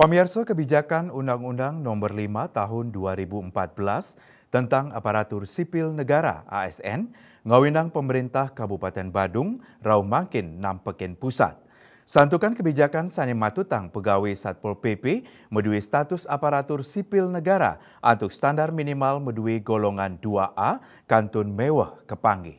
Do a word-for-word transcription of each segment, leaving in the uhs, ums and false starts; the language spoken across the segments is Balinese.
Pamiarsa, kebijakan Undang-Undang Nomor lima Tahun dua ribu empat belas tentang Aparatur Sipil Negara, A S N, ngawinang pemerintah Kabupaten Badung rauh mangkin nampekin pusat. Santukan kebijakan sane matutang pegawai Satpol P P madue status aparatur sipil negara antuk standar minimal madue golongan dua A kantun meweh kapanggih.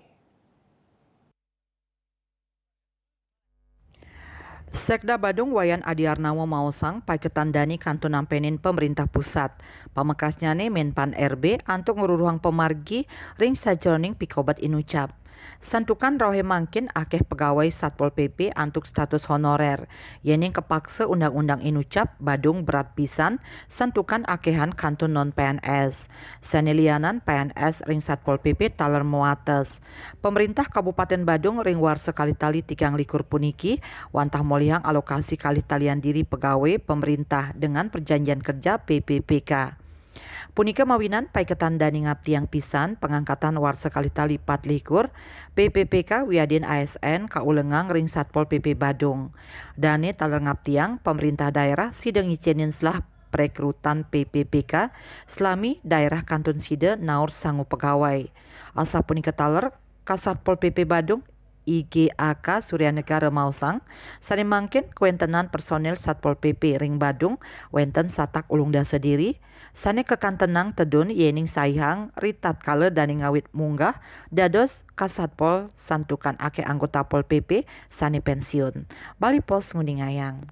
Sekda Badung Wayan Adiarnawa maosang paiketan dane kantun nampenin pemerintah pusat. Pamekasnyane Menpan R B antuk ngruruhang pamargi ring sajeroning pikobet inucap. Santukan rauhe mangkin akeh pegawai Satpol P P antuk status honorer. Yening kapaksa undang-undang inucap, Badung berat pisan santukan akehan kantun non P N S. Sane lianan P N S ring Satpol P P taler mawates. Pemerintah Kabupaten Badung ring warsa kalih tali tigang likur puniki wantah molihang alokasi kalih talian diri pegawai pemerintah dengan perjanjian kerja P P P K. Punika mawinan paiketan dane ngaptiang pisan pangangkatan warsa kalih tali pat likur P P P K wiadin A S N kaulengang ring Satpol P P Badung. Dane taler ngaptiang pemerintah daerah sida ngicenin selah perekrutan P P P K, salami daerah kantun sida naur sangu pegawai. Asapunika taler, Kasatpol P P Badung, I G A K Suryanegara maosang, sane mangkin kawentenan personil Satpol P P ring Badung wenten satak ulung dasa diri, sane kakantenang tedun yening saihang ritatkala dane ngawit munggah dados Kasatpol santukan akeh anggota Pol P P sane pensiun. Bali Post nguningayang.